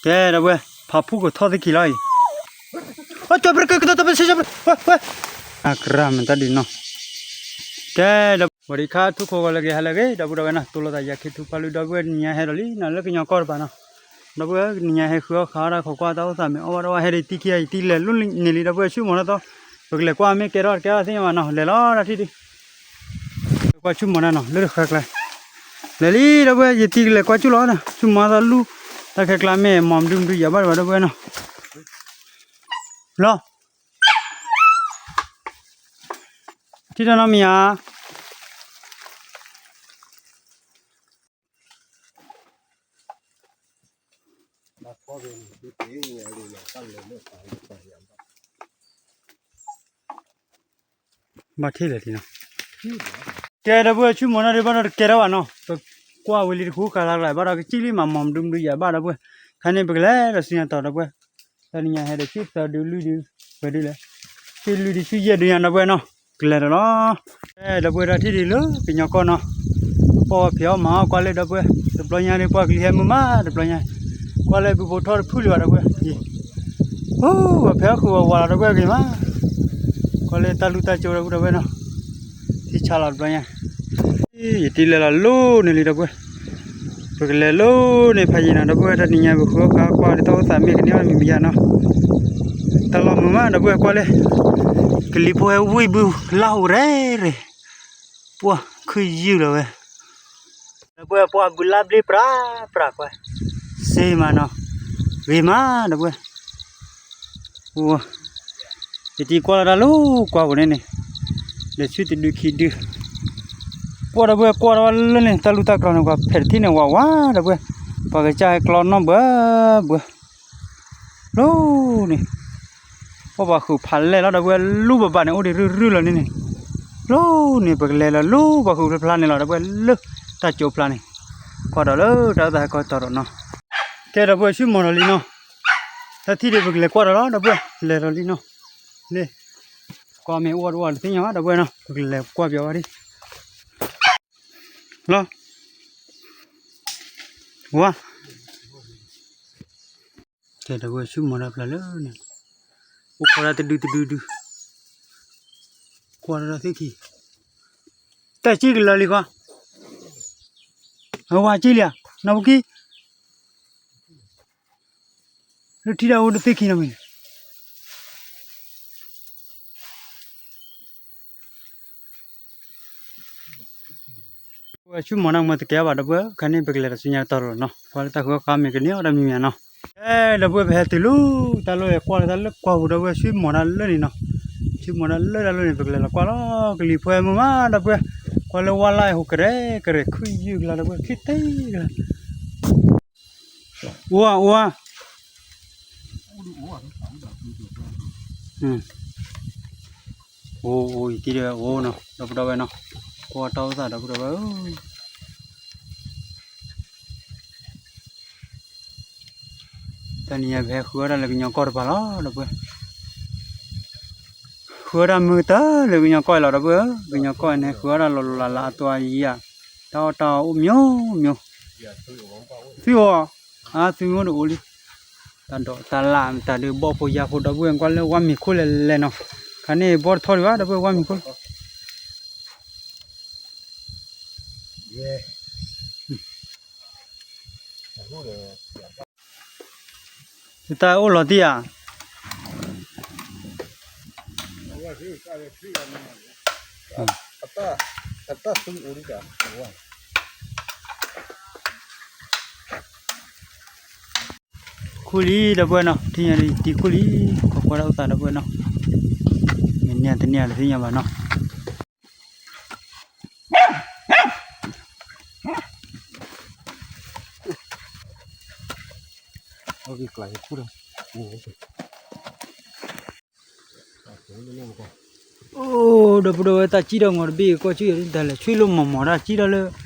ကဲ ဒီပုၢ်ဝဲၢ် ဖးဖူကထီၣ်သ့ခံလီၤအံၤ, ကၠီပရကကတၢၢ်တပစ့ၢ် ဝဲ ဝဲ အကြၢးမတၤဒုးနီၤ, ကဲ ဒီပုၢ်ဝဲၢ် ဝံၤဒီးခါထူၣ်ခိၣ်ဂီၤလၢကဟဲလၢအဂ့ၤ ဒီပုၢ်ဝဲၢ်နီၤ, တိၢ်လိာ်သးယၤခ့ထူဖးလူ ဒီပုၢ်ဝဲၢ် နံၤညါဟဲဒီးလံနီၤ လၢကညီကီၢ်တပၤနီၤ, ဒီပုၢ်ဝဲၢ် နံၤညါဟဲဃုအီၣ်ဃုအီဒီးခိးကွၢ်တၢ်အိၣ်သးမ့ၢ်အီၣ်ဘၣ်ဒီးဝဲ ဟဲဒံးတံၢ်ခံဂၤအံၤ တံၢ်လဲၤလိၣ်န့ၢ်လံ ဒီပုၢ်ဝဲၢ် ဆူၣ်မီၤတၢ်သီ, ပကလဲၤကွၢ်မ့ၢ်ကဲထီၣ်တကဲထီၣ်သ့ၣ်ညါဘၣ်နီၤ လဲၤလီၤတၢ်ထံၣ်ဒံး ကွၢ်ဆူၣ်မီၤတၢ်နီၤ လၢတဃၢကျါ, လဲၤလံ ဒီပုၢ်ဝဲၢ် ယတံၢ်ကလဲၤကွၢ်ဆူၣ်လီၤ, ဆူၣ်မီၤတၢ်လူၢ် တၢ်ခဲကျါမ့ၢ်မီၤမဒုမဒုယၤဘၣ်တဘၣ် ဒီပုၢ်ဝဲၢ်နီၤ, လီၤ ထံၣ်တၢ်နီတမံၤဧါ ဘၣ်ထံၣ်လဲၣ်ထံၣ်နီၤ, ကဲ ဒီပုၢ်ဝဲၢ် ဆူၣ်မီၤတၢ်ဒုးဘၣ်ဒီးတကဲထီၣ်ဘၣ်နီၤ, ပကွၢ်ဝံၤလံတဃူဃာ်လၢ်လၢ်ဘၣ်ဒီး ကစံၣ်လံမး မီၤမဒုမဒုယၤဘၣ် ဒီပုၢ်ဝဲၢ်, ခါန့ၣ် ပကလဲၤဒီးစံၣ်ညီၣ်တီၤ ဒီပုၢ်ဝဲၢ်, တနံၤညါဟဲဒီးဆံသၢဒုလွံၢ်ဒု, ဝဲဒုလဲၣ်, ဆံလွံၢ်ဒုဆံယဲၢ်ဒုညါ ဒီပုၢ်ဝဲၢ်နီၤ, ကလဲၤဒီးလီၤ အဲ ဒီပုၢ်ဝဲၢ် တၢ်ထံၣ်ဒံးလၢကညီကီၢ်နီၤ, ပီၢ်ဖံးအီၣ်မၤအီၣ်ကွၢ်လၢ ဒီပုၢ်ဝဲၢ်, တဘျီညါဒ်ပှၤကလံၤဟဲမုာ်မး တဘျီညါ, ကွၢ်လၢဘုဖိထီၣ်တဖုလံဘၣ် ဒီပုၢ်ဝဲၢ်, အိၣ်ဝဲဖဲအီၣ်ဃုာ်ဝဲဝးလီၤ ဒီပုၢ်ဝဲၢ်ဂ့ၤမး, ကွၢ်လၢတၢ်လူၢ်တၢ်ကၠိ ဒီပုၢ်ဝဲၢ်နီၤ, ထံဆါလီၤတဘျီညါ ယတံၢ်လဲၤလီၤလိၣ်န့ၢ်လံ ဒီပုၢ်ဝဲၢ်, ပကလဲၤလိၣ်န့ၢ်ဖးယံၤနီၤ ဒီပုၢ်ဝဲၢ်, တနံၤညါပဃုအီၣ်ဃုအီကွၢ်ဒီးတၢ်အိၣ်သးမ့ၢ်ကန့ၢ်အီၣ်မံၤမံၤယါနီၤ, တၢ်လီၤမုာ်မး ဒီပုၢ်ဝဲၢ် ကွၢ်လၢ ကလံၤဖိဟဲဝံၣ်ဘုလၢ်ဟူးရဲၣ်ရဲၣ်, ပှၢ်ခုၣ်ယုၢ်လီၤဝဲ ဒီပုၢ်ဝဲၢ် ပှၢ်ဘုလၢ်ဘျ့ပြးပြးကွၢ်, စ့မးနီၤ, ဂ့ၤမး ဒီပုၢ်ဝဲၢ်, ယတံၢ်ကွၢ်လီၤတၢ်လၢကွၢ်ပူၤန့ၣ်န့ၣ်, လဲၤဆူတဒုခံဒု, ပှၢ် ဒီပုၢ်ဝဲၢ် ကွၢ်တၢ်ဝဲလၢန့ၣ် တၢ်လူၢ်တၢ်ကျီၤန့ၣ် ပှၤဖဲးတထံၣ်န့ၣ်ဝးဝး ဒီပုၢ်ဝဲၢ်, ပှၤကစၢ်ဟဲကျီနီၣ်ဘၢဘၢ လီၤန့ၣ်, ပှၢ်ပှၤဃုာ်ဖးလဲၢ်လီၤ ဒီပုၢ်ဝဲၢ် လူၢ်ဘၣ်ဘၣ်န့ၣ် အိၣ်ဒံးရုၢ်ရုၢ်လီၤန့ၣ်န့ၣ်, လီၤန့ၣ် ပကလဲၤလီၤလူၢ်ပှၤဃုာ်ဖျါဖျါန့ၣ်လီၤ ဒီပုၢ်ဝဲၢ် လၢတၢ်ကၠိဖျါန့ၣ်, ကွၢ်ဒီးလၢတၢ်အိၣ်သးဟဲကီၢ်တီၤဒီးနီၤ, ကဲ ဒီပုၢ်ဝဲၢ် ဆူၣ်မီၤဒီးလံနီၤ, တၢ်ထံၣ်ဒံး ပကလဲၤကွၢ်ဒီးလီၤ ဒီပုၢ်ဝဲၢ် လဲၤဒီးလံနီၤ, လ့ၣ်, ကွၢ်မ့ၢ်အိၣ်တအိၣ်တသ့ၣ်ညါဘၣ် ဒီပုၢ်ဝဲၢ်နီၤ ပကလဲၤကွၢ်ပျီဝဲဒံး လီၤ, ဝါ ကဲ ဒီပုၢ်ဝဲၢ် ဆူၣ်မီၤတၢ်ဖျါလၢန့ၣ်, အိၣ်ခိးဒၣ်တဒုတဒုဒု, ကွၢ်ဒီးသ့ၣ်ခံ, တၢ်စံၣ်ကလၢာ်လံခီ, အဝၤစံၣ်လံဧါ, နီၢ်ဖိခံ လၢထံၣ်ဒၣ်အိၣ်တသ့ၣ်ခံနီတမံၤန့ၣ်, ဝဲဆူၣ်မီၤန့ၣ် မ့ၢ်တကဲဘၣ် ဒီပုၢ်ဝဲၢ် ခါန့ၣ် ပကလဲၤဒီးစံၣ်ညီၣ်တီၤလီၤနီၤ ကွၢ်လၢတၢ်ဃုအီၣ်ဃုအီမ့ၢ်ကန့ၢ်အီၣ်တၢ်မံၤမံၤနီၤ, အဲ ဒီပုၢ်ဝဲၢ် ပဟဲတုၤလၢတၢ်လီၢ်ဝဲ ကွၢ်လၢတၢ်လၢကွၢ်ပူၤ ဒီပုၢ်ဝဲၢ် ဆူၣ်မီၤတၢ်လၢန့ၣ်နီၤ, ဆူၣ်မီၤတၢ်လၢတၢ်လၢန့ၣ် ပကလဲၤလီၤကွၢ်လီၤ ကလံၤဖိဟဲမုာ်မး ဒီပုၢ်ဝဲၢ်, ကွၢ်လၢဝါလၢဟူးကရဲၣ်ကရဲၣ် ခုၣ်ယုၢ်ကလါ ဒီပုၢ်ဝဲၢ် ခုၣ်တ့ကလါ အိၣ်ဧါ အိၣ်ဧါ, အိၣ် အိၣ် ယတံၤဒီးအိၣ်နီၤ ဒီပုၢ်ဒီဝဲၢ်နီၤ, ကွၢ်တၢ်အိၣ်သး ဒီပုၢ်ဒီဝဲၢ်ဧၢ, တနံၤအံၤ ပဟဲဃုအီၣ်တၢ်လၢကညီကီၢ်တပၤလီၤ ဒီပုၢ်ဝဲၢ်, ဃုအီၣ်တၢ်မုာ်ကတၢၢ်လၢကညီကီၢ်အံၤလီၤ ဒီပုၢ်ဝဲၢ်, ကညီကီၢ်အံၤန့ၣ် ဃုအီၣ်တၢ်လီၤလီၤလးလးအတီအယံၤဧါ, တၢ်အီၣ်တၢ်အီအိၣ်မျိးမျိး, သွံၣ်အိၣ်, အါ သွံၣ်အိၣ်ဒီးအိၣ်လံ, တၢ်ဒိးတၢ်လၣ် တၢ်ဒုးဘီၣ်ဖိယာ်ဖိ ဒီပုၢ်ဝဲၢ် ကွၢ်လၢဝါမ့ၤခိၣ်လဲၤလဲၤနီၤ, ခါန့ၣ်ဘီၣ်တထီဒံးဘၣ် ဒီပုၢ်ဝဲၢ် ဝါမ့ၤခိၣ် တၢ်အိၣ်လီၤတံၢ်ဧါ, ခူၣ်လံ ဒီပုၢ်ဝဲၢ်နီၤ, ထံၣ်ညါလံ တံၤခူၣ်လံ, ခိးကွၢ်တၢ်အိၣ်သး ဒီပုၢ်ဝဲၢ်နီၤ, မ့ၢ်န့ၢ်တန့ၢ်တသ့ၣ်ညါဘၣ်နီၤ. Okay, ကျါ ဟဲခူၣ်ဒီး, အိၣ် ဒီပုၢ်ဒီဝဲၢ် တၢ်စံၣ်ထီၣ် မီၤတဘ့ၣ် ကီၢ်ဆူၣ်ယဲၤ တၢ်လဲၤဆွံလိာ်မီၤမီၤ တၢ်စံၣ်ထီၣ်လၢ တံၤ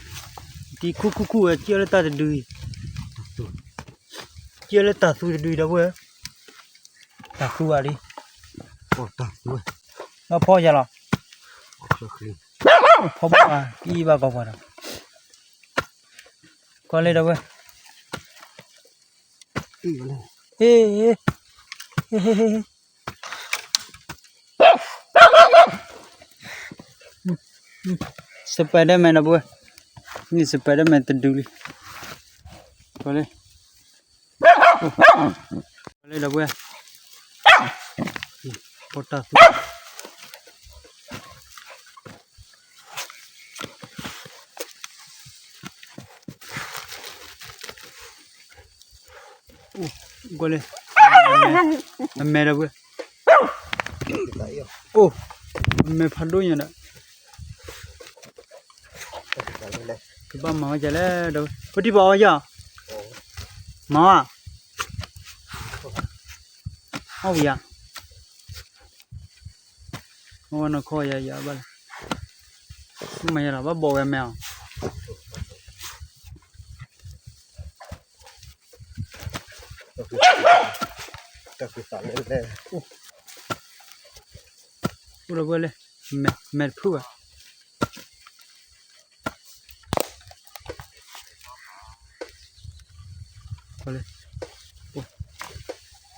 ခူၣ်ခူၣ်ခူၣ်ဝဲ စံၣ်ထီၣ်လၢတၢ်တဒုအံၤ, စံၣ်ထီၣ်လၢတၢ်သူတဒုအံၤ ဒီပုၢ်ဝဲၢ်, တၢ်သူဘၣ်လံ, ဒီးဖီယၤလီၤ, ဖီဘၣ် အံၤဘၣ်ကီးပှၤဒီး, ကွၢ်လၢ ဒီပုၢ်ဝဲၢ်. ဟ့ၣ် ဟ့ၣ် ဟ့ၣ် ဟ့ၣ် Spiderman ဒီပုၢ်ဝဲၢ်, န့ၣ် Spiderman တဒုလံ, ပှၤလၢ ပှၤလၢဒီပုၢ်ဝဲၢ်, ပီၣ်တၢ်သူ အိၣ်ကွၢ်လၢ အမဲဒီပုၢ်ဝဲၢ်, အိၣ် အမဲဖးဒိၣ်ညါဒီး ကဘၣ်မၤဝဲဒ်လဲၣ်ဒီး ပတံၢ်ပီအီၣ်ယၤ, မၤဝဲ, အီၣ်ဝံၤယၤ, အီၣ်ဝဲနီၢ်ခီယၤယၤဘၣ်လဲၣ်, မၤယၤလီၤ ဘၣ်ဘီၣ်ဝဲမဲအီၤ တၢ်ဃုသးလဲၣ်, အိၣ်ဒီပုၢ်ဝဲၢ်လၢ မဲ မဲတဖုၣ်ဘၣ်, ပှၤလၢ အိၣ်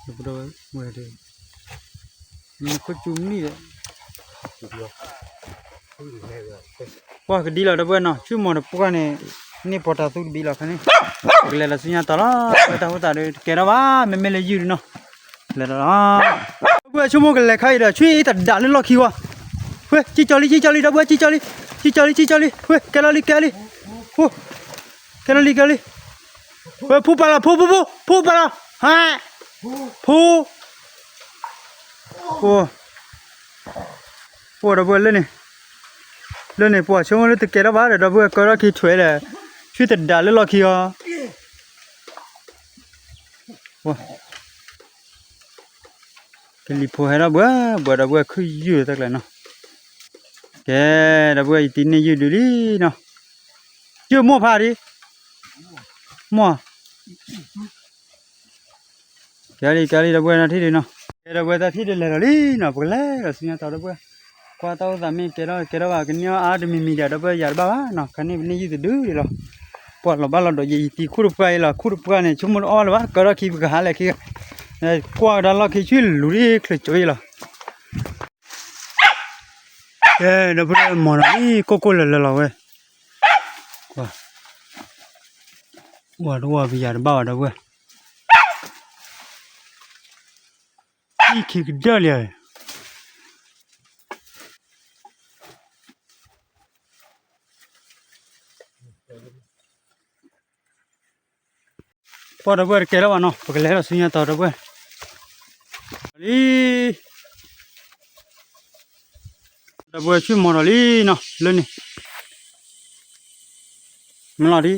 ဒီပုၢ်ဝဲၢ် နခိၣ်ကၠူမံၣ်ဒီး ပှၤကဒံလီၤဒီပုၢ်ဝဲၢ်နီၤ ဆူမီၤတပှၢ်န့ၣ် န့ၢ်ပီၣ်တၢ်သူတဘံလီၤခါန့ၣ် ကလဲၤလီၤဆူညါတီၤလီၤ တၢ်ဟူသးဒီးတကဲထီၣ်ဘၣ် မ့မ့ၢ်လၢယုၢ်ဒုနီၤ လဲၤဒီးလီၤ ဒီပုၢ်ဝဲၢ်ဆိကမိၣ်ကလဲၤခါအံၤဒီး ဆူအံၤတဒးလၢလီၢ်ခံဝဲ ဝဲ ကံကီၤလံ ကံကီၤလံ ဒီပုၢ်ဝဲၢ် ကံကီၤလံ ကံကီၤလံ ကံကီၤလံ ဝဲ ကဲလီၤလံ ကဲလီၤလံ ဝဲ ကဲလီၤလံ ကဲလီၤလံ ဝဲ ဖူပာ်လီၤ ဖူ ဖူ ဖူ ဖူပာ်လီၤ ဟဲ ဖူ ပှၤဒီပုၢ်ဝဲၢ်လၢန့ၣ် လၢန့ၣ် ပှၤဆိကမိၣ်လၢတကဲထီၣ်ဘၣ်ဒီး ဒီပုၢ်ဝဲၢ်ကၢထီၣ်ခံထွဲဒီး ဆူတဒးလၢလီၢ်ခံအီၤ ကလံၤဖိဟဲထီၣ်ဘှဲဘှဲဒီပုၢ်ဝဲၢ် ခုၣ်ယုၢ်တၢ်ကျဲနီၤ ကဲ ဒီပုၢ်ဝဲၢ် ယတံၤန့ၢ်ယုၢ်ဒုလံနီၤ ယုၢ်မိၢ်ဖးဒံး မိၢ် ကဲလံ ကဲလံ ဒီပုၢ်ဝဲၢ် တၢ်ထံၣ်ဒုနီၤ ကဲ ဒီပုၢ်ဝဲၢ် တၢ်ထံၣ်ဒုလဲၤဒီးလံနီၤ ပကလဲၤဒီးဆူညါတီၤ ဒီပုၢ်ဝဲၢ် ကွၢ်တၢ်အိၣ်သးမ့ၢ်ကဲထီၣ်ကဲထီၣ်ဘၣ် ကန့ၢ်အီၣ်အါတမံၤမံၤဒီး ဒီပုၢ်ဝဲၢ် ယၤတဘၣ်ဘၣ်နီၤ ခါန့ၣ်ပန့ၢ်ယုၢ်တဒုလံလီၤ ပှၤလီၤဘၣ်လီၤဒီး ယယတံၤခူၣ်တပှၢ်အံၤလီၤ ခူၣ်တပှၢ်န့ၣ် ဆိကမိၣ်တအီၣ်လၢၤဘၣ် ကၢထီၣ်ခံပကဟးလဲၣ်ခံ ကွၢ်ကဒါလီၢ်ခံဆူလူၤဒ်ချၢးကၠိအံၤလီၤ ကဲ ဒီပုၢ်ဝဲၢ် မီၤနီၤလံ ကိၢ်ကိၢ်လၢၤလၢၤလီၤဝဲ ဝဲတဝီပယၤတဘၣ်ဘၣ် ဒီပုၢ်ဝဲၢ် အံၤခံကဒၢလံ ပှၤဒီပုၢ်ဝဲၢ် တကဲထီၣ်ဘၣ်နီၤ ပကလဲၤဒီးဆူညါတီၤ ဒီပုၢ်ဝဲၢ် လံ ဒီပုၢ်ဝဲၢ် ဆူမီၤဒီးလံနီၤ လၢန့ၣ် မလီၤဒံး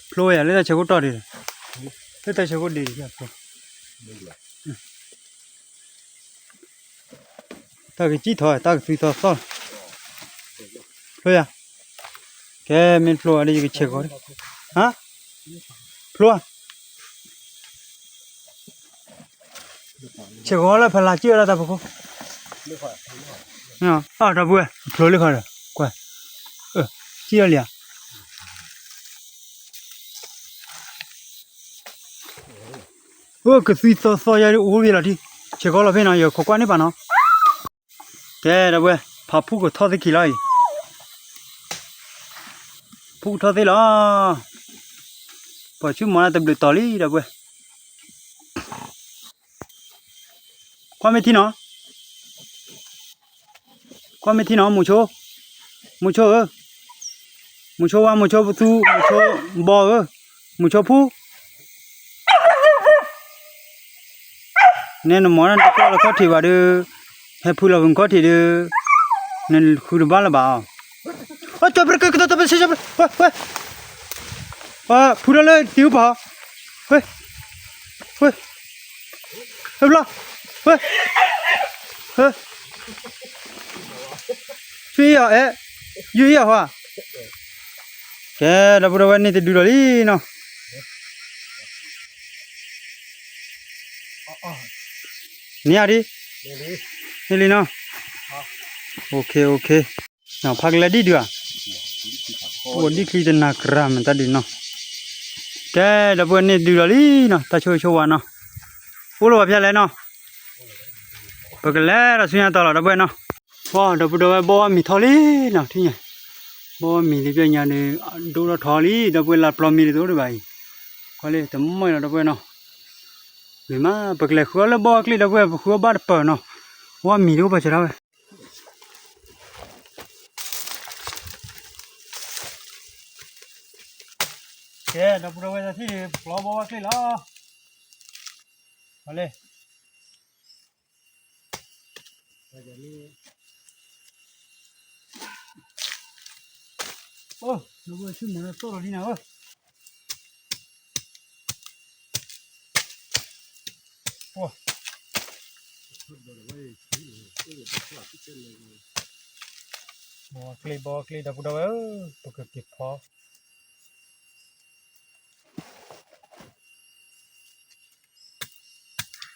ဖျိဝဲယၤ လၢတၢ်ဆၢခိၣ်တီၢ်ဒံး လၢတၢ်ဆၢခိၣ်ဒံး တၢ်ကစံၣ်ထီၣ် တၢ်ကသွံသီသီၣ် ဖျိယၤ ကဲ မ့ၢ်ဖျိဝဲဒီး ယကဆဲးကီး ဟါ ဖျိဧါ ဆဲးကီးလၢဖဲလၢကၠံၣ်ဝဲဒၣ်တၢ်ဖီခိၣ် အဒီပုၢ်ဝဲၢ် ဖျိလံခီဒီး ကွၢ် ကၠံၣ်အီၤလံဧါ အိၣ်ကသွံသီသီယၤ အိၣ်ဝဲလီၤထံ ဆဲးကီးလီၤဖဲနီၤ ယခိးကွၢ်န့ၢ်ပာ်နီၤ ကဲ ဒီပုၢ်ဝဲၢ် ဖးဖူကထီၣ်သ့ခံလီၤအံၤ ဖူကထီၣ်သ့လီၤ ပှၤဆူမီၤနၤတဘျုးတီၤလံ ဒီပုၢ်ဝဲၢ် ကွၢ်မ့ၢ်ထံနီၤ ကွၢ်မ့ၢ်ထံနီၤ မုဆိ မုဆိဧၢ မုဆိဝါ မုဆိသူ မုဆိဘီဧၢ မုဆိဖူ နဲနမီၤနၤတကွၢ်လၢခီၣ်ထံးဘၣ်ဒီး ဟဲဖုလီၤဝံၤခီၣ်ထံးဒီး နဃုတဘၣ်လၢၤဘၣ်အီၤ ဝဲ ဝဲ ဖုထီၣ်လၢတံၤဟူပီၤ ဝဲ ဝဲ ဝဲဘျီ ဝဲ ဝဲ ဆူအံၤအီၤအဲ ယုၢ်အံၤအီၤဟါ ကဲ ဒီပုၢ်ဒီဝဲၢ်န့ၣ်တဒုဒီးလံနီၤ န့ၢ်ဧါဒံး န့ၢ်လံနီၤ OK OK ဖးကလဲၤဒံၣ်ဒုဧါ အိၣ်ဒံၣ်ချံတနၤကြၤမတၤဒုးနီၤ, ကဲ ဒီပုၢ်ဝဲၢ်န့ၣ်ဒုးဒီးလံနီၤ, တၢ်ဆိၣ်ဂ့ၤဆိၣ်ဝါနီၤ, အိၣ်လၢပှၤဖဲလဲၣ်နီၤ, ပကလဲၤဒီးဆူညါတီၤလီၤ ဒီပုၢ်ဝဲၢ်နီၤ, ပှၤဒီပုၢ်ဒီဝဲၢ်ဘီဝါမံၤထီၣ်လံနီၤ, ထံၣ်ညါ, ဘီဝါမံၤလံပျဲညါဒီး ဒိၣ်ထီၣ်ထီလံ ဒီပုၢ်ဝဲၢ် လၢပျီမ့ၢ်တအိၣ်ဒံးဘၣ်အံၤ, ကွၢ်လၢတမီၢ်လီၤ ဒီပုၢ်ဝဲၢ်နီၤ, မ့ၢ်မး ပကလဲၤဃုအီၣ်လၢဘီဝါကျ့ ဒီပုၢ်ဝဲၢ် ပဃုအီၣ်ဘၣ်တပၢၤနီၤ, ဝါမံၤတအိၣ်ပှၤစၢၤဒၣ်ဝဲ ကဲ ဒီပုၢ်ဒီဝဲၢ် တၢ်ထံၣ်န့ၣ် ပကျီဘီဝါကျ့လီၤ, ဟီလ့ၣ်, အိၣ် ဒီပုၢ်ဝဲၢ် ဆူမီၤန့ၣ်သီၣ်လီၤဒ်နၤဧၢ ဘီကျ့ ဘီကျ့ ဒီပု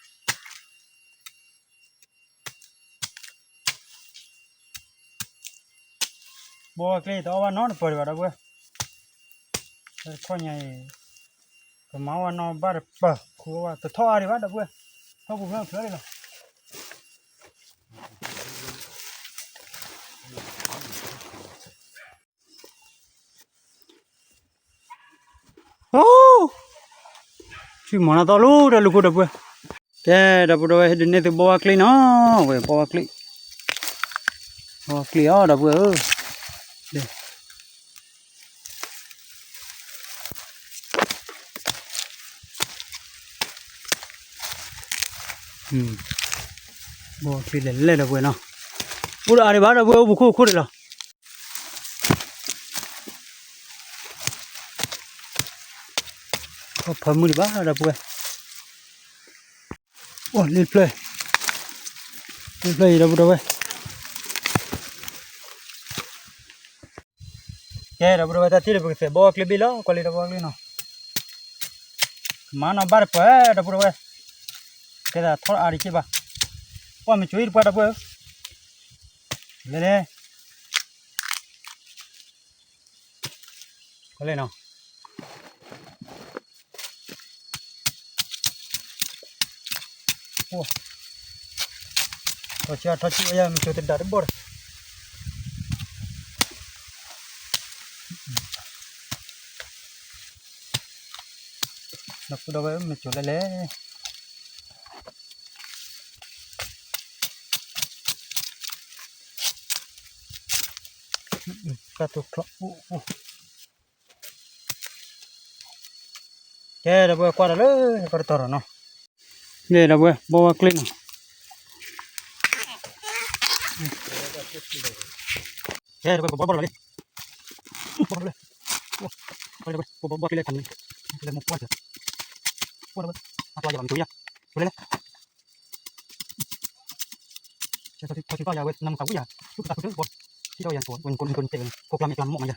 ၢ်ဒီဝဲၢ်ဧၢ, ပကက့ၤဖီ ဘီကျ့ တအီၣ်ဘၣ်နီတပၢၤဒံးဘၣ် ဒီပုၢ်ဝဲၢ်, တခီညါအံၤ ကမၤအီၣ်ဘၣ်နီၣ်ဘၣ်တပၢၤ ခူအီၣ်ဘၣ် တထီၣ်အါဒံးဘၣ် ဒီပုၢ်ဝဲၢ်, ထီၣ်ပူၤဖျၢၣ်ဖျၢၣ်ဒံးလီၤ. အိ, ဆူမီၤနၢ်သီၣ်လီၤ တၢ်လူၢ်ခိၣ်ဒီပုၢ်ဝဲၢ်, ကဲ ဒီပုၢ်ဒီဝဲၢ် ဟ့ၣ်ဒုးနဲၣ်သုဘီဝါကျ့နီၤ, ဝဲဘီဝါကျ့, ဘီဝါကျ့အီၤ ဒီပုၢ်ဝဲၢ်ဧၢ, ဘီဝါကျ့လဲၤလဲၣ် ဒီပုၢ်ဝဲၢ်နီၤ, အိၣ်ဒီးအါဒံးဘၣ် ဒီပုၢ်ဝဲၢ် အိၣ်ပူၤခိၣ်ခိၣ်ဒံးလီၤ. ဖၢမုၢ်ဒံးဘၣ် ဒီပုၢ်ဝဲၢ်, အိၣ်လ့ဖျၢၣ်, လ့ဖျၢၣ်အံၤ ဒီပုၢ်ဒီဝဲၢ်, ကဲ ဒီပုၢ်ဒီဝဲၢ် တၢ်ထံၣ်ဒီး ပကသဲးဘီဝါကျ့ဘ့ၣ်လီၤ ကွၢ်လံ ဒီပုၢ်ဝဲၢ်ကျ့နီၤ, ကမၤနီၣ်ဘၣ်တပၢၤ ဒီပုၢ်ဒီဝဲၢ်, ကဲဒၣ်ထီၣ်အါဒံးက့ဘၣ်, ပှၢ်မ့ၢ်ကၠိအံၤတပှၢ် ဒီပုၢ်ဝဲၢ်, လဲၤလဲၤ ကလဲၣ်နီၤ, ထီၣ်ဆံးထီၣ်ဆံး အယၤ မ့ၢ်ကၠိတဒၣ်တဘီၣ်ဒီး, ဒီပုၢ်ဒီဝဲၢ် မ့ၢ်ကၠိလဲၤလဲၤ ကၢ်တိၢ်ချီအိၣ်အိၣ်, ကဲ ဒီပုၢ်ဝဲၢ် ကွၢ်ဒီးလၢ ကတတီၤဒီးနီၤ, ကဲ ဒီပုၢ်ဝဲၢ် ဘီဝါကျ့နီၤ, ကဲ ဒီပုၢ်ဝဲၢ် ပဘီဘီလီၤလံ, ဘီလၢ, ပဘီဘီကျ့လၢခါန့ၣ်, လဲၤမိၢ်ကွၢ်စၢၤ, ကွၢ်ဒီပုၢ်ဝဲၢ်, အပျီယၤဘၣ်မ့ၢ်ကၠိယၤ, ကၠိလဲၤလဲၤ ထီၣ်ထီၣ်ယၤဝဲ နမ့ၢ်သးဝံၣ်ယၤ ဆူကသးခုကၠိဘီ, ထီၣ်ယၤကိး ဝဲကိးမ့ၢ်ကိးန့ၣ်တဲဝဲန့ၣ် ကိးကျါမ့ၢ်ကျါမ့ၢ်မ့ၢ်ယၤ,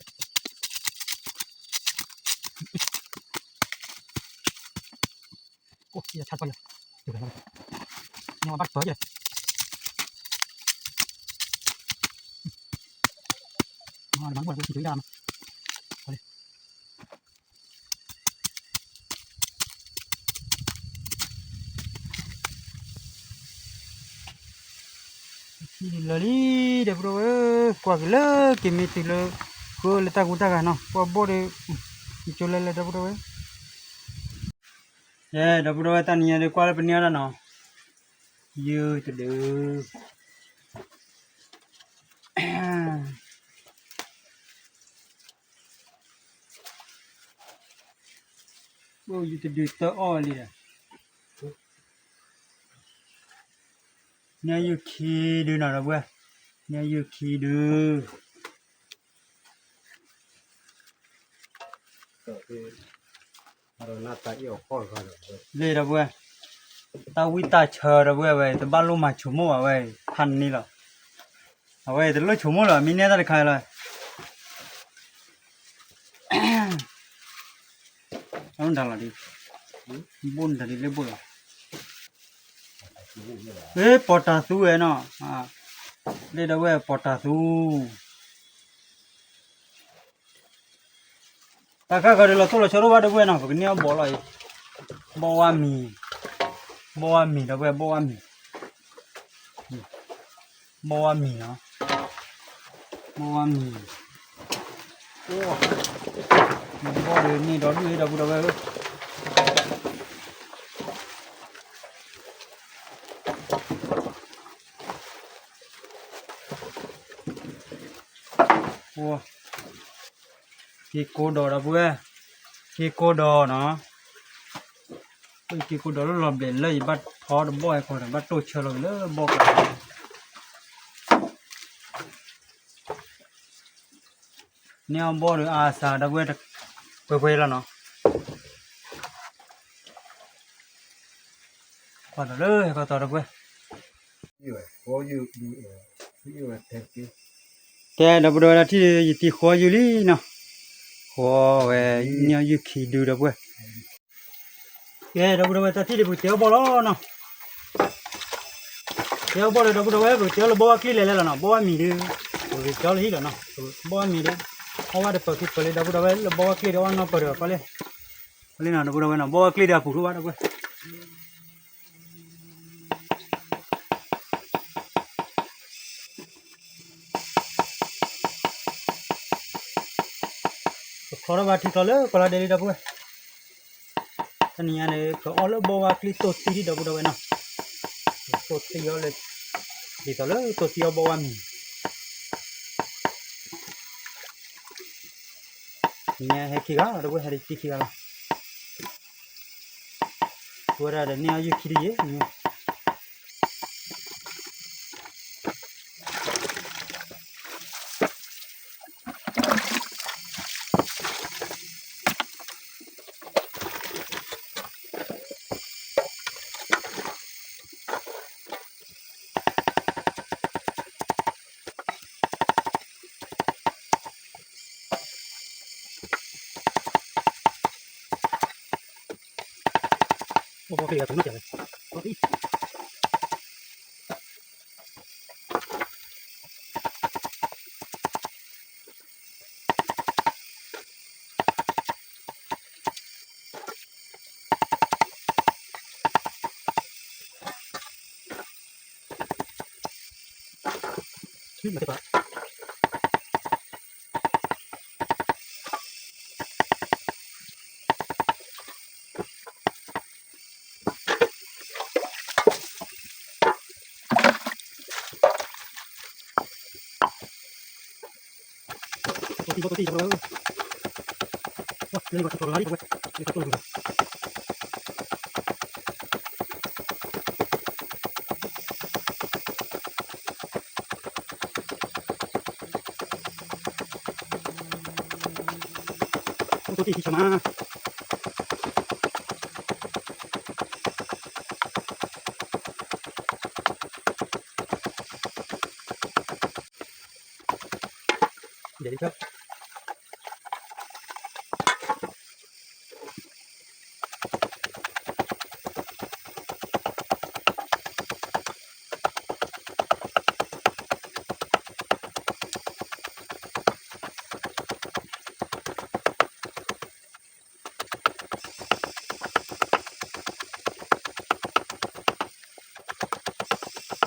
ကိးယၤဆါတပၢ်ယၤ, ညါဘၣ်တပၢ်ယၤ, မ့ၢ်မ့ၢ်ဝဲကၠိယၤမး, ထံၣ်လၢာ်လံ ဒီပုၢ်ဒီဝဲၢ်, ကွၢ်က့ၤလၢက့ၤမ့ၢ်တုၤလၢ ဃိလၢတၢ်ကူတၢ်ဂၤနီၤ, ကွၢ်ဘီၣ်ဒီး ကၠိလဲၤလဲၤ ဒီပုၢ်ဒီဝဲၢ်, ယဲ ဒီပုၢ်ဒီဝဲၢ် တၢ်နံၤညါဒီး ကွၢ်လၢပန့ၢ်အီၣ်တၢ်နီၤ, ယုၢ်တဒု အိၣ်ယုၢ်တဒုတၢ်အီၣ်လံဒီး, န့ၢ်ယုၢ်ခံဒုနီၤ ဒီပုၢ်ဝဲၢ်, န့ၢ်ယုၢ်ခံဒု, လၢဒီပုၢ်ဝဲၢ်, တၢ်ဝံၣ်တၢ်ဆၢ ဒီပုၢ်ဝဲၢ်ဝဲ တဘၣ်လိၣ်မၤဆိကမိၣ်ဘၣ်ဝဲ ဖးန့ၢ်လီၤ, အဝဲတလိၣ်ဆိကမိၣ်လီၤ မ့ၢ်န့ၢ်တၢ်တခါလီၤ ဒၣ်လီၤဒ်, ဘိၣ်န့ၣ်တၢ်ဒ်လၢဘိၣ်လီၤ, လၢပီၤတၢ်သူဝဲနီၤ, လၢဒီပုၢ်ဝဲၢ်ပီၤတၢ်သူ, တၢ်ခါခါဒီးလီၤတိၢ်လီၤဆီတအိၣ်ဘၣ်ဒီပုၢ်ဝဲၢ်နီၤ, ပကန့ၢ်အီၣ်ဘီလီၤအံၤ, ဘီဝါမံၤ, ဘီဝါမံၤဒီပုၢ်ဝဲၢ် ဘီဝါမံၤ, ဘီဝါမံၤနီၤ, ဘီဝါမံၤ, အိၣ်, ဘီဒီးန့ၢ်ဒီဒူၣ်အံၤဒီပုၢ်ဒီဝဲၢ်ဧၢ က့ၤကိးဒီးဒီပုၢ်ဝဲၢ်, က့ၤကိးဒီးနီၤ, က့ၤကိးဒီးလၢလီၤဘျဲးလၢယဘၣ်ထီတဘီၣ်ဟဲခီဒီး ဘၣ်တိၢ်ဆၢလီၤက့ၤလၢဘီၣ်ကျါ, န့ၢ်အီၣ်ဘီၣ်ဒီးအါစှၤဒီပုၢ်ဝဲၢ်, ပှဲၤပှဲၤလီၤနီၤ, ကွၢ်ဒီးလၢဟဲခီတီဒီပုၢ်ဝဲၢ် ကဲဒီပုၢ်ဒီဝဲၢ် တၢ်ထံၣ်ဒီး ယတံၤဃီယုၢ်လံနီၤ, ဃီဝဲန့ၢ်အီၣ်ယုၢ်ခံဒုဒီပုၢ်ဝဲၢ်, ကဲဒီပုၢ်ဒီဝဲၢ် တၢ်ထံၣ်ဒီး ပကတဲအီၣ်ဘီၣ်လီၤနီၤ, တဲအီၣ်ဘီၣ်ဒီးဒီပုၢ်ဒီဝဲၢ် ပကတဲအီၣ်လၢဘီၣ်ဝါကျ့လဲၤလဲၤလီၤနီၤ, ဘီၣ်ဝါမံၤဒီး ပကတဲအီၣ်လၢဟံၣ်လီၤနီၤ, ဘီၣ်ဝါတပၢၤခံပၢၤလံ ဒီပုၢ်ဒီဝဲၢ် လၢဘီၣ်ဝါကျ့ဒီးအီၣ်နီတပၢၤဒီး ကွၢ်လၢ, ကွၢ်လၢနီၤ ဒီပုၢ်ဒီဝဲၢ်နီၤ ဘီၣ်ဝါကျ့ဒီးအပူၤဒိၣ်ဘၣ်ဒီပုၢ်ဝဲၢ် ပချီထီၣ်ဘၣ်ထံချီလၢကီၢ်လါဒဲးလံ ဒီပုၢ်ဝဲၢ်, တနံၤညါန့ၣ် ကအီၣ်လၢဘီၣ်ဝါကျ့တိၢ်သံဒံး ဒီပုၢ်ဒီဝဲၢ်နီၤ, တိၢ်သံအီၤလၢ, ဒ်သိးလၢတိၢ်သံအီၣ်ဘီၣ်ဝါမံၤ နဟဲခံဂၤ ဒီပုၢ်ဝဲၢ် ဟဲတံၤခံဂၤလီ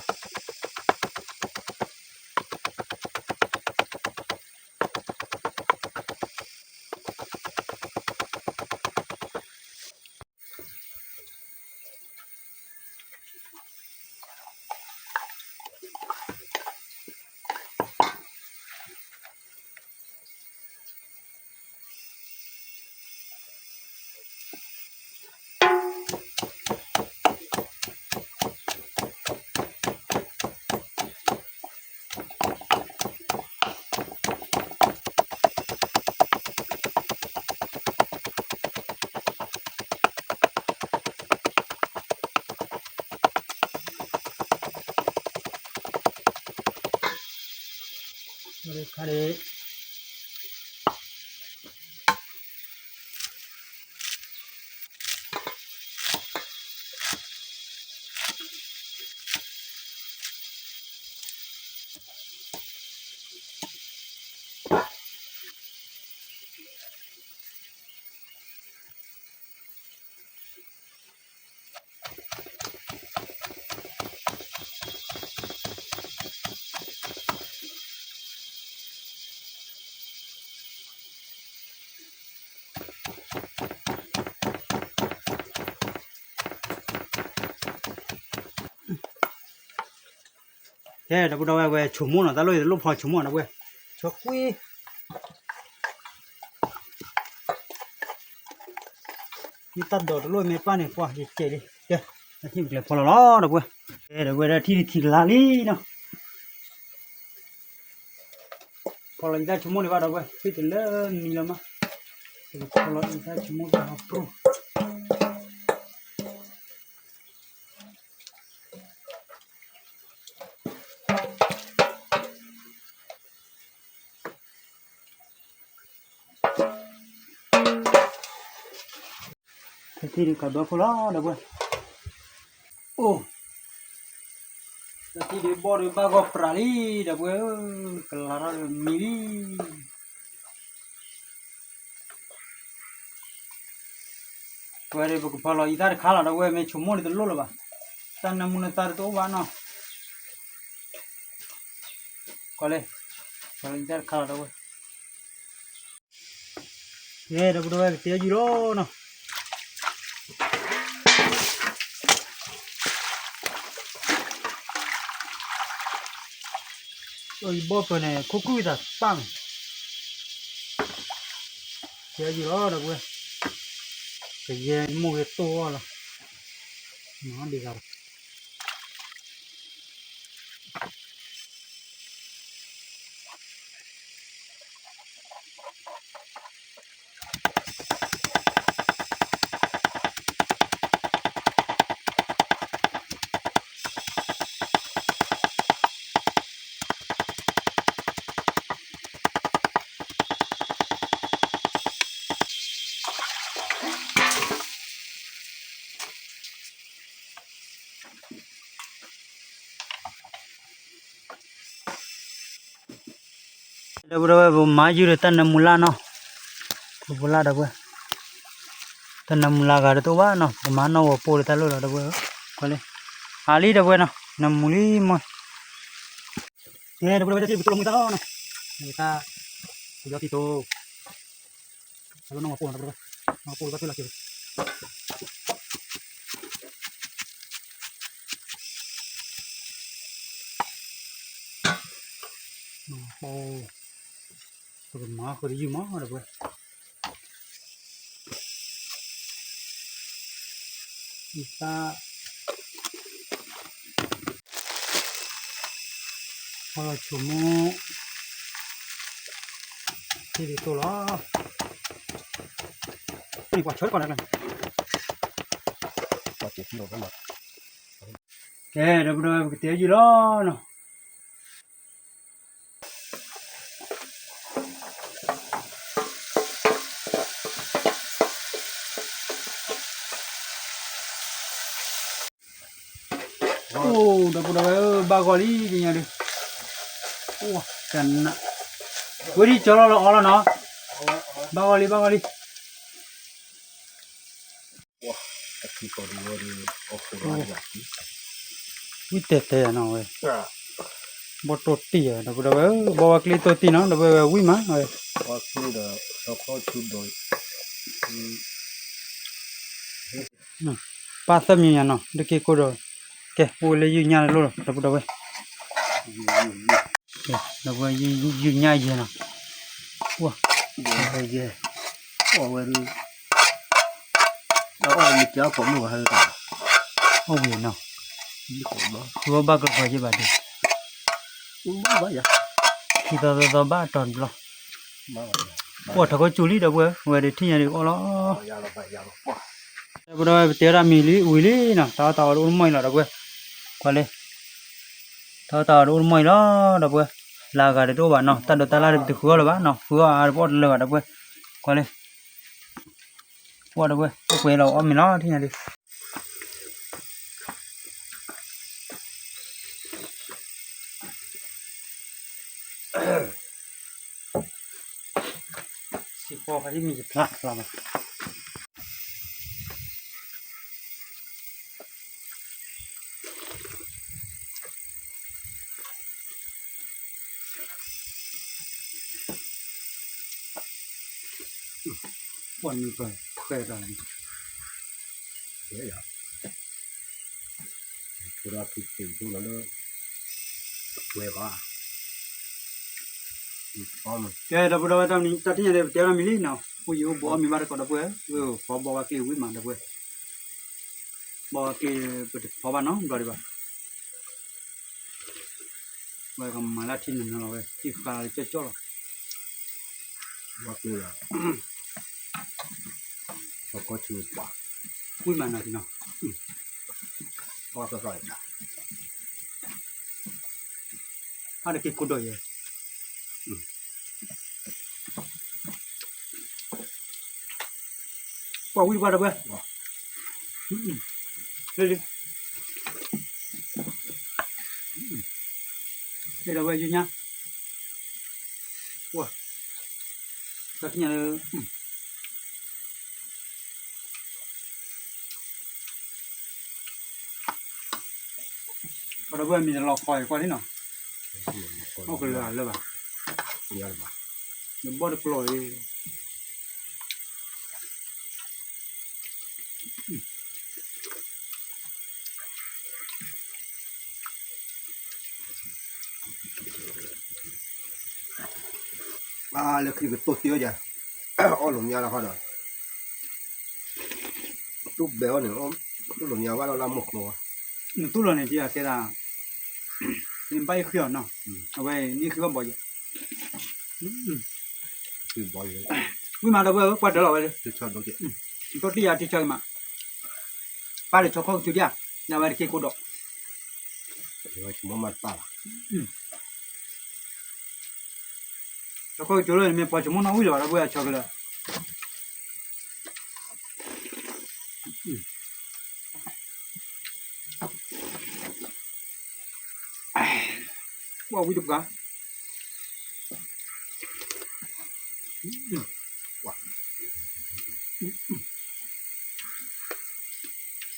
ၤ, ဝဲဒၣ်ဒီးန့ၢ်အီၣ်ယုၢ်ခံဒံးယဲၢ် ကဲ ဒီပုၢ်ဒီဝဲၢ် ဝဲဆိမိၣ်နီၤ တၢ်လိၣ်အံၤတလိၣ်ဖီဆိမိၣ်နီၤ ဝဲ ဆိကွံာ် မ့ၢ်တၢ်ဒိးတလိၣ်မ့ၢ်ပၢ်န့ၣ် ကွၢ်ယကဲးလံ ကဲ တၢ်ထံၣ်ပကျဲၤဖီလီၤလီၤ ဒီပုၢ်ဝဲၢ် ကဲ ဒီပုၢ်ဝဲၢ် တၢ်ထံၣ်တထံၣ်ကလါလံနီၤ ဖီလီၤယတၢ်ဆိကမိၣ်န့ၣ်ဘၣ် ဒီပုၢ်ဝဲၢ် ဖံတလၢမံလီၤမး ဖီလီၤယတၢ်ဆိကမိၣ်တၢ်ဟီပြူၢ် တၢ်ထံၣ်ဒုးကဘၢခိၣ်လီၤ ဒီပုၢ်ဝဲၢ် အိၣ် တၢ်ထံၣ်ဒုးဘီၣ်ဒုးဘၣ်ဂီၢ်ပြးလံ ဒီပုၢ်ဝဲၢ် ကလၤထီၣ်ဒုးမံလံ ဝဲဒၣ်ပကဖီလီၤအံသၣ်တခါလီၤ ဒီပုၢ်ဝဲၢ် မ့ၢ်ဆိကမိၣ်ဒုးတလိၣ်လၢၤဘၣ် တၢ်နၢမူနသါဒုးတအိၣ်ဘၣ်နီၤ ကွၢ်လၢ ဖီလီၤအံသၣ်တခါလီၤ ဒီပုၢ်ဝဲၢ် ကဲ ဒီပုၢ်ဒီဝဲၢ် ကတဲယုၢ်လီၤနီၤ အဘီၣ်ပၢၢ်န့ၣ် ခိၣ်ကုၢ်သးပၢ်မး ကတဲယုၢ်လီၤ ဒီပုၢ်ဝဲၢ် ကယဲၢ်မိၢ်ဂ့ၤတိၢ်အီၣ်လီၤ မၤဒံးဂၤလီၤ ဒီပုၢ်ဒီဝဲၢ် ပမၤယုၢ်ဒီးတၢ်နၢမူလၢ်နီၤ ပူၤပူၤလၢ်ဒီပုၢ်ဝဲၢ် တၢ်နၢမူလၢ်ဂၤဒုးတအိၣ်ဘၣ်နီၤ ပကမၤနီၣ်ဂီၤပိၢ်ဒီးတၢ်လိၣ်လီၤ ဒီပုၢ်ဝဲၢ် ကွၢ်လၢ အါလံ ဒီပုၢ်ဝဲၢ်နီၤ နၢမူလံမီၢ် ကဲ ဒီပုၢ်ဒီဝဲၢ် တၢ်ထံၣ်ပကတိၢ်လီၤမူသၣ်လီၤနီၤ တၢ် ပယီၤတံၢ်တိ အလီၤနီၢ်မၤပိၢ်နီၤ ဒီပုၢ်ဝဲၢ် မၤပိၢ်ဒီးဘၣ်ဖဲလီၤက့ၤ ပကမၤဃုာ်တယုၢ်မး ဒီပုၢ်ဝဲၢ် အံသၣ် ဖီလီၤဆိမိၣ် ထံၣ်ဒုးတိၢ်လီၤ ပှၤဆၢတကီၢ်န့ၣ် ကဲ ဒီပုၢ်ဒီဝဲၢ် ပကတဲယုၢ်လီၤနီၤ အိၣ် ဒီပုၢ်ဒီဝဲၢ်ဧၢ ဘၣ်ဂီၤလံ ကညီဒုး ကနၣ် ဝဲဒ်ကၠီလီၤလီၤအီလီၤနီၤ ဘၣ်ဂီၤလံ ဘၣ်ဂီၤလံ ဝံၣ်တဲာ်တဲာ်နီၤဝဲ ဘီၣ်တိၢ်တံၢ်ဧါ ဒီပုၢ်ဒီဝဲၢ်ဧၢ ဘီၣ်ဝဲကျ့တိၢ်တံၢ်နီၤ ဒီပုၢ်ဝဲၢ်ဝံၣ်မးဝဲ ပၢ်သၢမံၤညါနီၤ တက့ၢ်ကိၢ်ဒီး ကဲ အိၣ်ဝဲလၢယုၢ်ညၣ်လၢလိၣ်လီၤ ဒီပုၢ်ဒီဝဲၢ် ဒီပုၢ်ဝဲၢ် ယုၢ်ညၣ်ယဲနီၤ ဝဲယဲ အီၣ်ဝဲ အီၣ်ဝဲမ့ၢ်ကဲအီၣ်ကိးမုၢ်ဘၣ်ဟဲတၢ် အီၣ်ဝံၤနီၤ ဃုအီၣ်ဘၣ်ကလီၤယဲဘၣ်ဒုး ဘၣ်ယၤ ခံသီသီသီဘၣ်တီၤတဘျီ ကွၢ်ထီၣ်ကီၢ်ကၠူလံ ဒီပုၢ်ဝဲၢ် ဝဲဒၣ်ထံၣ်ညါဒုးအီၣ်လီၤ ဒီပုၢ်ဒီဝဲၢ် ပတဲဝဲဒၣ်မ့ၢ်လံဝံၤလံနီၤ တၢ်အီၣ်တၢ်အီဒုးအိၣ်တမီၢ်အံၤလီၤ ဒီပုၢ်ဝဲၢ် ကွၢ်လၢ တၢ်အီၣ်တၢ်အီဒုးအိၣ်တမီၢ်အံၤလီၤ ဒီပုၢ်ဝဲၢ် လၢအဂၤဒုးတအိၣ်ဘၣ်နီၤ တၢ်ဒိးတၢ်လၢ်ဒုးပတဃုအီၣ်လၢၤဘၣ်နီၤ ဃုအီၣ်အါတပအီၣ်တလၢၤဘၣ် ဒီပုၢ်ဝဲၢ် ကွၢ်လၢ ပှၢ်ဒီပုၢ်ဝဲၢ် အိၣ်ပှဲၤလီၤအီၣ်မ့ၤလီၤ ထံၣ်ညါဒုး စံးဖီဖးဒ်မ့ၢ်ယဖျါဖျါဘၣ် ပှၢ်နုာ်ပှၢ်ဖှဲးတၢ်လံ ကဲယၤ ထူဒါဖုတ့ၢ်ဒိလီၤလၢ ကဲ ဝဲဘၣ်, ကဲ ဒီပုၢ်ဒီဝဲၢ် တၢ်မနုၤ တၢ်ထံၣ်ညါန့ၣ် ပတဲလီၤမံၤလံနီၤ, အိၣ်ယံၤအိၣ်ဘှီး မ့ၢ်ဘၣ်တကိးဒီပုၢ်ဝဲၢ်, ဖီဘီဝဲကျ့ဝံၣ်မးဒီပုၢ်ဝဲၢ်, ဘီဝဲကျ့ ပတဖီဘၣ်နီတဘျီဒံးဘၣ်, ဝဲကမၤလၢထံနၤနၤလီၤဝဲ ထံဃါလၢကၠီၣ်ကၠီၣ်လီၤ, ဘီဝဲကျ့လီၤ, ကီၢ်ဆူပှၤ, ဝံၣ်မးနီၤနီၤ, ကီၢ်ကီၢ် အါတက့ၢ်ကိးဒီးယဲ, ပှၤဝံၣ်တပှၢ်တပှၢ်, လၢလံ, လၢဒီးဝဲယညါ, ပှၤ, တၢ်ထံၣ်ညါလၢ ပှၤဒီပုၢ်ဝဲၢ်မံၤတလီၤခီအံၤကွၢ်လံနီၤ, အိၣ်ကလၢာ်လၢဘၣ်, နဘီၣ်တကျိၤအံၤ, လၢခံကတိၢ်သံအီၤယၤ, အီၣ်လိာ်ညါလီၤဃီဒီး, တူၢ်ဘဲအီၤန့ၣ်, တူၢ်လိာ်ညါဘၣ်လီၤလၢမိၢ်ကျိၤ, နတူၢ်လီၤန့ၣ် ဒ်အကဲဒၣ်, နဘၣ်အ့ၣ်ဃံအီၤနီၤ, အဝဲန့ၣ်ဃံဘၣ်ဘီယဲ, ဝံၣ်မးဒီပုၢ်ဝဲၢ် ပှၤတၢၢ်လီၤဝဲ, တိၢ်တံၢ်ယၤတံၢ်ဆၢက့ၤမး, ပၢ်တဆီခီၣ်ကစူၤဒံးဧါ, နဝဲတက့ၢ်ကိးဒီး ဆီခီၣ်ကစူၤလၢနမ့ၢ်ပှၤဆိကမိၣ်နီၣ်ဝံၣ်လၢၤဘၣ် ဒီပုၢ်ဝဲၢ်အဆီကလၢာ်, ပှၤဝံၣ်တပှၢ်,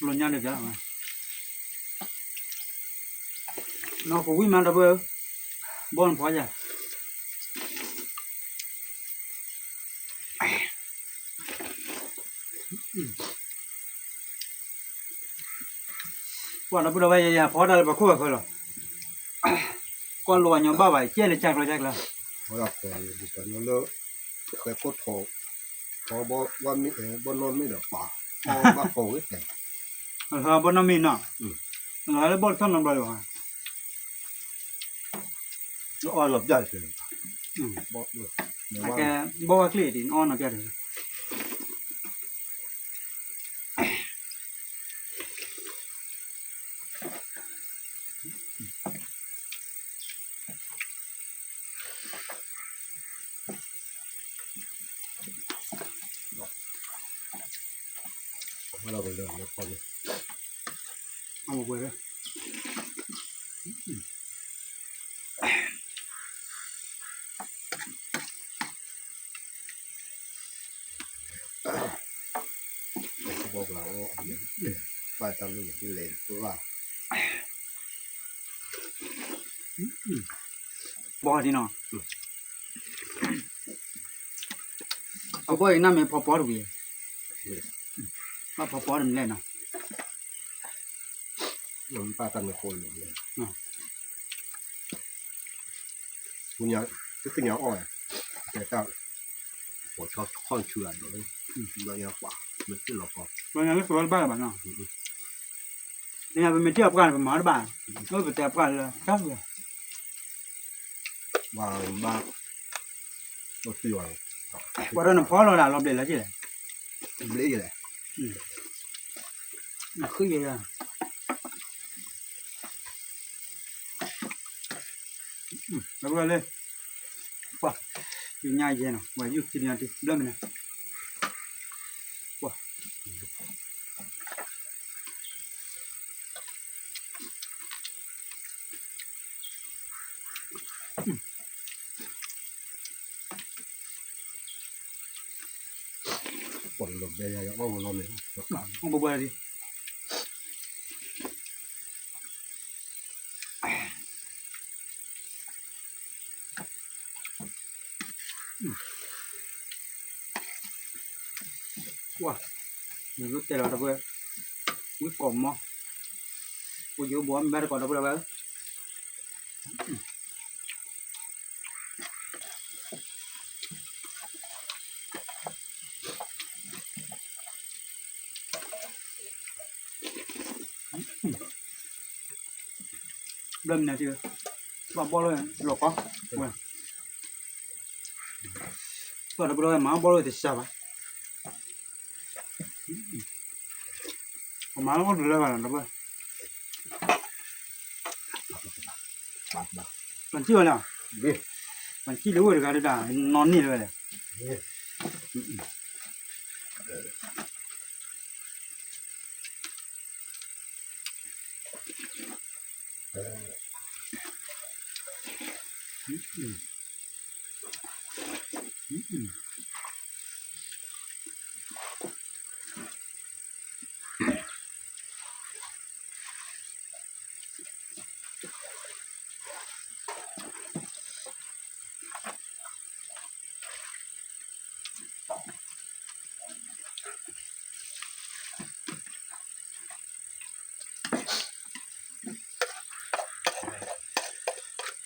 လီၤညါန့ၣ်က, နီၢ်ကဝံၣ်မးဒီပုၢ်ဝဲၢ်, ဘီၣ်နဖီယၤ ပှၤဒီပုၢ်ဒီဝဲၢ် ယၤယၤဖီတၢ်လၢပှၤခိၣ်ပှၤဃၢၤလီၤ, ကွၢ်လိာ်အညီဘၣ်ဘၣ် ကဲလၢကၢ်ကျီကၢ်ကျီ, လၢ, ဖဲခိၣ်ထိး, ဘီၣ်နီၢ်မ့ၢ်ဒီးပာ်, ဘီၣ်နီၢ်မ့ၢ်ဒီးပာ်ဝဲ, ဘီၣ်နီၢ်မ့ၢ်နီၤ, လၢဘီၣ်တထီၣ်နီတဘျီလၢၤဘၣ်, လၢအီၣ်လီၤပျၢ်တၢ်, ဘီၣ်ဝဲကျ့ဒ်နအီၣ်နီတပျၢ်တၢ် ဘီၣ်ကျါအီၣ်, ပၢ်တၢ်လီၢ်လဲၤ, ဘီၣ်ဒ်နီၤ, အဘီၣ်အံၤနမ့ၢ်ဖီပီတဝံၤ, ဘၣ်ဖီပီတမံၤလဲၣ်နီၤ, ပၢ်တၢ်မ့ၢ်ဃိလၢ, သ့ၣ်ညါအီၣ်, တဲတၢ်, ပိာ်ဆီခီၣ်ဆူၣ်လၢဒီး, ဘျီညါပှၤ, မ့ၢ်ထံၣ်လီၤကီ, ဘျီညါလၢပဝဲတဘၣ်လၢၤဘၣ်နီၤ, သ့ၣ်ညါပမ့ၢ်ထံၣ်အပှၢ်န့ၣ် ပမၤတဘၣ်, လၢပတဲအပှၢ်လၢတၢ်ဝဲ, ဘၣ်, ပှၤဒီးနဖီလီၤဒၣ်လီၤဘျဲးလၢက့လဲၣ်, ဘျဲးက့လဲၣ်, နဃုယဲၢ်ယဲၢ် လၢ, ပှၤ, ယညါယဲနီၤ ဝဲယုၢ်ခံနံၤတဘျီမနုၤ, ပှၤ, ပှၤလီၤဘဲယၤ ယအီၣ်ဝဲလီၤန့ၣ်, အီၣ်ဘၣ်ဘၣ်ဒံး ပှၤ, မ့ၢ်လၢတဲလီၤဒီပုၢ်ဝဲၢ်, ဝံကိးမီ, ပယိဘိမ့ၢ်ဘၣ်တကိးဒီပုၢ်ဝဲၢ်, ဘျီမနုၤတဘၣ်ဘီၣ်လီၤလီၤကီ, ဘၣ်တဘျီမၤဘီၣ်လီၤတစှၤဘၣ်, ပမၤလီၤတလၢဘၣ်နီၤ, ပှၤစံၣ်ဝဲလဲၣ်, ပှၤစံၣ်လၢအိၣ်တဂၤတဒၣ်, နီၢ်န့ၢ်လၢဝဲလဲၣ်.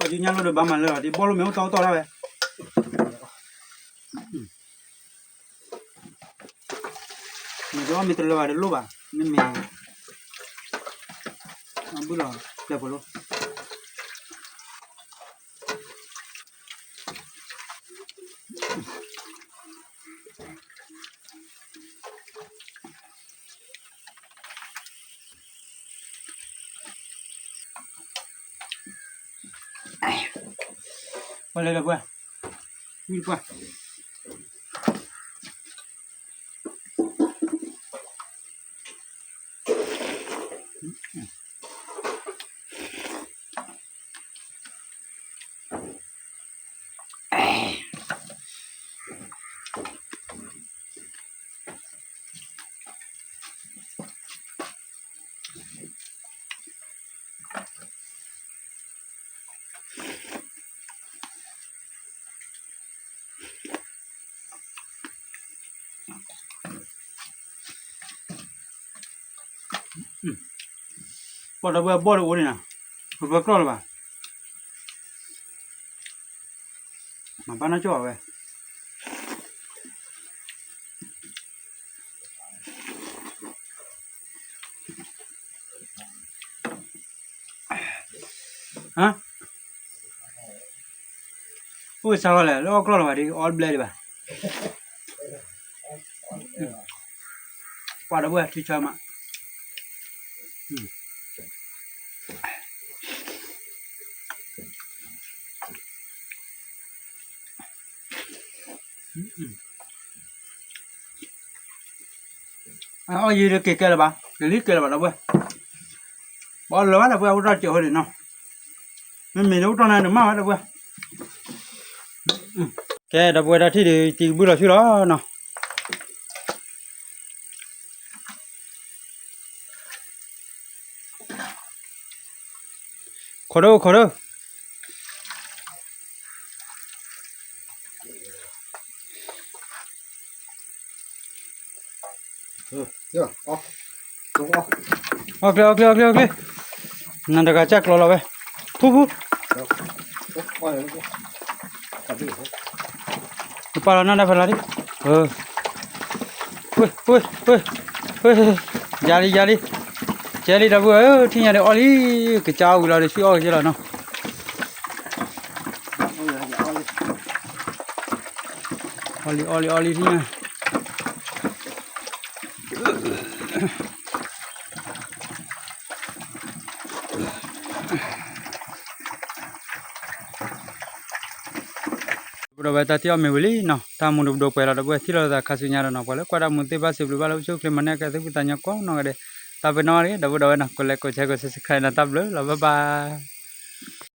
ပှၤကညါလိၤဒီးဘၣ်မၤလၢာ်လီၤ, ဒ်ဘီၣ်လိၣ်မ့ၢ်အိၣ်တီအိၣ်တီၢ်ဒၣ်ဝဲ, မ့ၢ်တအီၣ်မ့ၢ်တလၢာ်ဘၣ်တလိၣ်ဘၣ်, မ့မ့ၢ် အဘုၣ်လီၤ ပျဲၢ်ဖိလိၣ်. ပှၤလဲၤဒီးပှၤ, ဝံၣ်ပှၤ. ပှၤဒီပုၢ်ဝဲၢ်ဘီၣ်တအိၣ်န့ၣ်နီၤ, ပပၢၤကျီၢ်လၢၤဘၣ်, မၤဘၣ်နီၢ်ကီၢ်ဝဲ ဟါ, အိၣ်စါဝဲလဲၣ်, လၢအီၣ်ကျီၢ်လၢၤဘၣ်ဒ် အီၣ်ဘျဲဒံးဘၣ်, ပှၤဒီပုၢ်ဝဲၢ်ထံဆၢမး. အအီၣ်ယံၤဒီးက့ၤကဲလၢၤဘၣ်, ကလံၤကဲလၢၤဘၣ်ဒီပုၢ်ဝဲၢ်, ဘီလၢၤဘၣ်ဒီပုၢ်ဝဲၢ် အိၣ်တ့ၢ်စဲးဖိန့ၣ်နီၤ, မ့မ့ၢ်လၢအိၣ်တ့ၢ်နၤဒုးမၢ်ဝဲဒီပုၢ်ဝဲၢ်, ကဲဒီပုၢ်ဝဲၢ်တၢ်ထံၣ်ဒုးတံၤကဘုၣ်လီၤဆူလီၤနီၤ. ခိးဒိၣ်ခိးဒိၣ်, အီၣ်ကျဲ အီၣ်ကျဲ အီၣ်ကျဲ အီၣ်ကျဲ, နၤတဂၤစၢ်ကျီလီၤဝဲ, ဖူဖူ နပာ်လီၤနၢ်တၢ်ဖဲလၢ်ဒံး, ယၤလံ ယၤလံ, ကဲလံဒီပုၢ်ဝဲၢ်ဧၢ, ထံၣ်ညါဒီးအီၣ်လံ, ကစၢ်အီၣ်ဝံၤလီၤဒီး ဆူအီၣ်က့ၤလီၤနီၤ, အီၣ်လံ အီၣ်လံ အီၣ်လံ ထံၣ်ညါ ဒီပုၢ်ဝဲၢ် တၢ်ထံၣ်အီၣ်မ့ၢ်ဝံၤလံနီၤ, တၢ်မူတပဒိၣ်ပှဲၤလီၤ ဒီပုၢ်ဝဲၢ် ထံၣ်လိာ်သးခါဆူညါဒီးနီၤ, ပှၤလၢကွၢ်တၢ်မူသ့ၣ်ဘၣ်စံးဘျုးဘၣ်လၢ အိၣ်ဆူၣ်အိၣ်ချ့ မၤန့ၢ်ကဲ သူၣ်ဖှံသးညီကိးနီၢ်ဂၤဒဲး, တၢ်ပနီၣ်ဂၤဒဲး ဒီပုၢ်ဝဲၢ်နီၤ, ကိးလဲကိးဆဲကိး subscribe နီၤ, တၢ်ဘျုးလီၤ bye bye.